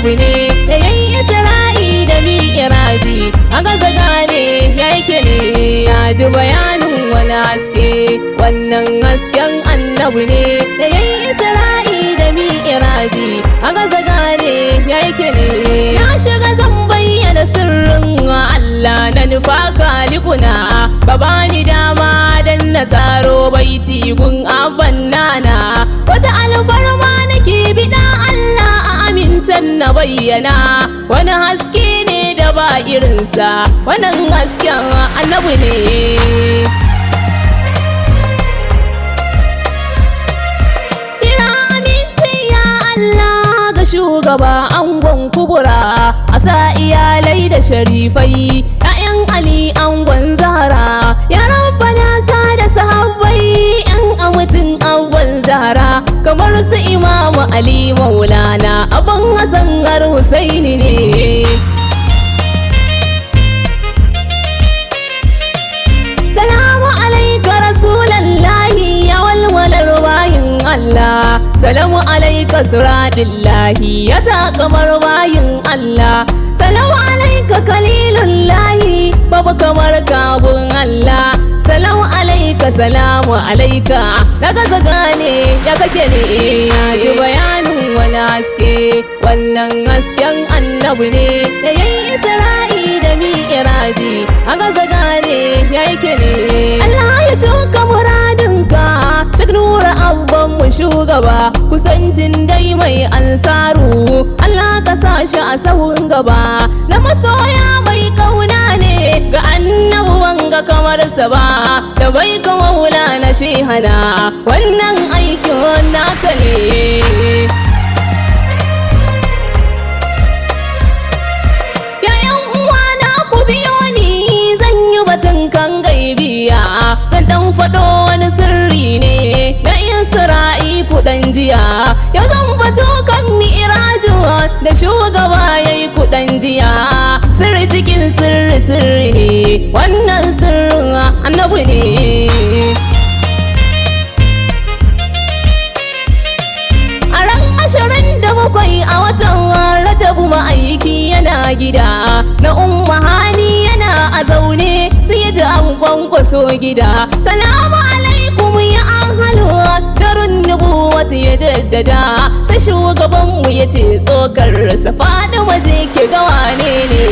annabi ne da yayi Isra'i da Mi'raji, a gaza gane ya yake ne. Ya ji bayanin wani haske, wannan hasken annabi ne da yayi Isra'i da Mi'raji, a gaza gane ya yake ne. Na shiga zan bayyana sirrin Allah na nufa kalikuna, ka bani dama dan na tsaro baiti gun abban nana. Wata alfarma nake biɗa Allah a amintan na bayyana, wani haske ne da ba irinsa, wannan hasken annabi ne. Kira aminci ya Allah ga shugaba angon kubura, a sa iyalai da sharifai, ‘ya'yan Ali angon Zahra, ya rabbana sa da sahabbai, ‘yan amitin angon Zahra, kamar su Imamu Ali Maulana, abin Hassan har Husaini ne. Salamu alaika Rasulallahi ya walwalar bayin Allah. Salamu alaika Suradillahi ya takamar bayin Allah. Salamu alaika Kalilullahi, babu kamar kabun Allah. Salamu alaika, salamu alaika, na gaza gane ya kake ne. Ya ji bayanin wani haske, wannan hasken annabi ne da yayi Isra'i da Mi'raji, a gaza gane ya yake ne. Allah ya tuka muradinka, Shek Nura abban mu shugaba, kusancin dai mai ansaru, Allah ka sa shi a sahun gaba. Na masoya mai kauna ne ga annabi wanga kamar sa ba, da bai ka maula na shehana, wannan aikin naka ne. Yayan uwana ku biyo ni, zan yi batun kan gaibiya, zan dan faɗo wani sirri ne na Isra'i kuɗan jiya. Yau zan fito kan mi'rajin da shugaba ya yi kuɗan jiya. Sirri cikin sirri sirri ne, wannan sirrin annabi ne. A ran 27 a watan Rajab ma'aiki yana gida, na Umma Hani yana a zaune, sai ya ji an kwankwaso gida. Salamu alaikum ya an halwa darun nubuwata ya jaddada, sai shugabanmu ya ce tsokar sa Faɗi je ki ga wane ne.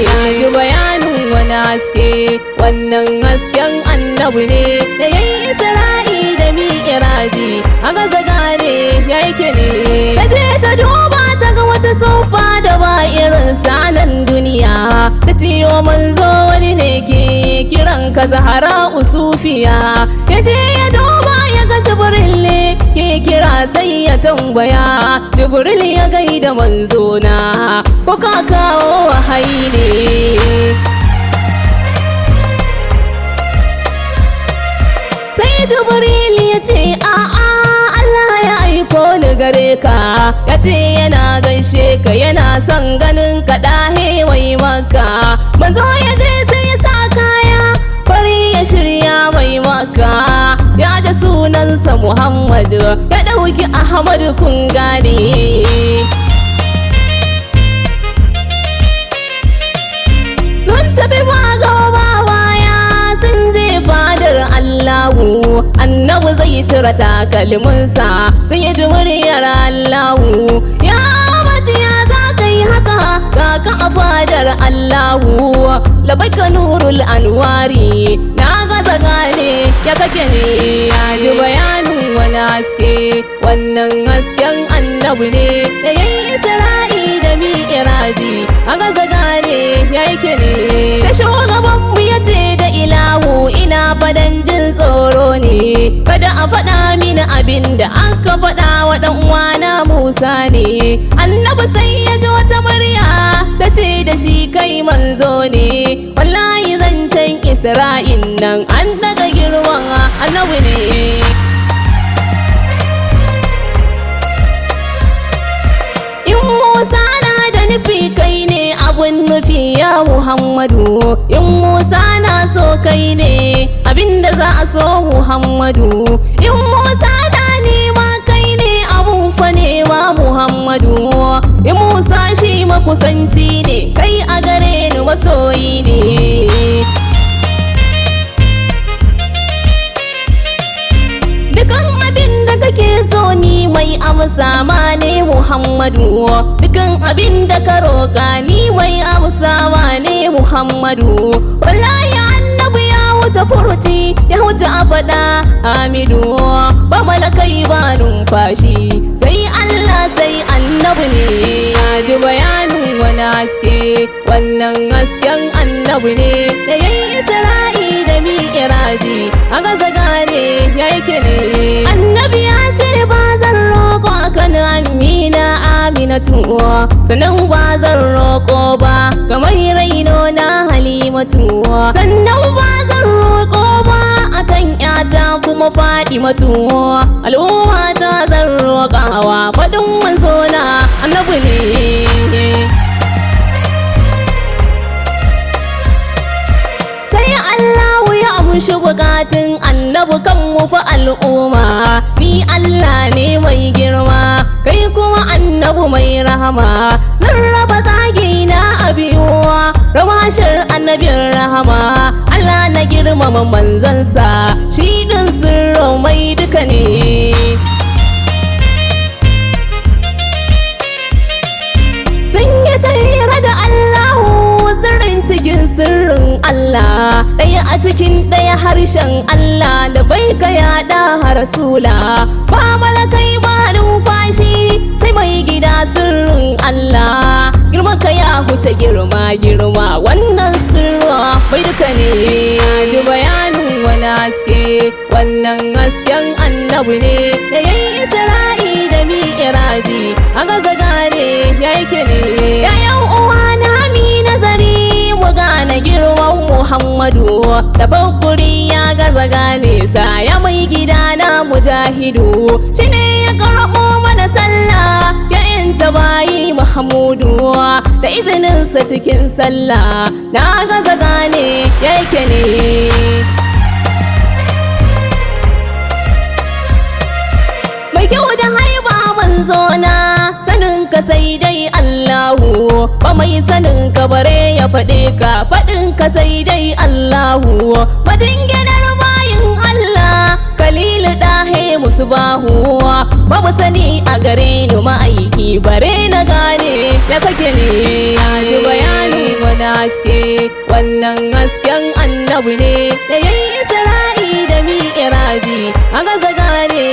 Ya ji bayanin wani haske, wannan hasken annabi ne da yayi Isra'i da Mi'raji, a gaza gane ya yake ne. Ta je ta duba ta ga wata sofa da ba irin sanan duniya, ta ce wa manzo wani ne ke kiran ka Zahara Usufiya. Ya je ya duba ya ga Jibril ne ke kira, sai ya tambaya. Jibril ya gaida manzo na, ko ka kawo wahayi ne? Sai Jibril ya ce a'a, Allah ya aiko ni gare ka, ya ce yana gaishe ka, yana son ganin ka ɗahe wai maka. Manzo ya je sai ya sa kaya fari ya shirya mai maka, ya ji sunansa Muhammadu, ya ɗauki Ahmadu kun gane. Sun tafi ba gaba baya, sun je fadar Allahu, annabi zai cire takalminsa, sai ya ji muryar Allahu. Ya ya za ka yi haka, ga ka a fadar Allahu, labaika nurul anwari, na gaza gane ya kake ne. Ya ji bayanin wani haske, wannan hasken annabi ne da yayi Isra'i da Mi'raji, a gaza gane ya yake ne. Sai shugabanmu ya ce da ilahu, ina fadan jin tsoro ne, kada a faɗa mini abin da aka faɗa wa ɗan uwana Musa ne. Annabi sai ya ji wata murya ta ce da shi kai manzo ne, wallahi zancen Isra'in nan an daga girman annabi ne. In Musa na da nufi kai ne abun nufi ya Muhammadu, in Musa na so kai ne abinda za a so Muhammadu, in Musa na nema kai ne abun fa nema Muhammadu, in Musa shi makusanci ne, kai a gare ni masoyi ne. Dukan abin da kake so ni mai amsa ma ne Muhammadu. Dukan abin da ka roƙa ni mai amsa ma ne Muhammadu. Wallahi annabi ya wuce furuci, ya wuce a faɗa Hamidu. Ba malakai ba numfashi, sai Allah sai annabi ne. Ya ji bayanin wani haske, wannan hasken annabi ne. Da yayi Isra'i da Mi'raji, a gaza gane ya yake ne. Annabi ya ce ba zan roƙo akan Amina Aminatu, sannan ba zan roƙo ba kamar raino na Halimatu, sannan ba zan roƙo ba akan ƴata kuma Fadimatu. Al'umma ta zan roƙawa, faɗin manzo na annabi ne. Sai Allahu ya amshi bukatun annabi kan mu fa al'umma. Ni Allah ne mai girma, kai kuma annabi mai rahama. Zan raba zagi na a biyuwa, rabashir annabin rahama. Allah na girmama manzansa, shi din sirro mai duka ne. Sun yi ta hira da Allahu, sirrin cikin sirrin Allah, ɗaya a cikin ɗaya harshen Allah da bai ka yaɗa rasula. Ba malakai ba numfashi, sai mai gida sirrin Allah. Girma ka ya huce girma girma, wannan sirra bai duka ne. Ya ji bayanin wani haske, wannan hasken annabi ne. Da yayi Isra'i da Mi'raji, a gaza gane ya yake ne. Yayan uwa na mi nazari, mu gane girman Muhammadu. Tafakkuri ya gaza gane sa, ya mai gida na mujahidu. Shine ya karɓo mana sallah, ya yanta bayi Muhammadu. Da izininsa cikin sallah, na gaza gane ya yake ne. Mai kyau da haiba manzona, sanin ka sai dai Allahu. Ba mai sanin ka bare ya faɗe ka, faɗin ka sai dai Allahu. Majinginar bayin Allah, Kalilu ɗahe musu bahu. Babu sani a gare ni ma'aiki, bare na gane ya kake ne. Ya ji bayanin wani haske, wannan hasken annabi ne. Da yayi Isra'i da Mi'raji, a gaza gane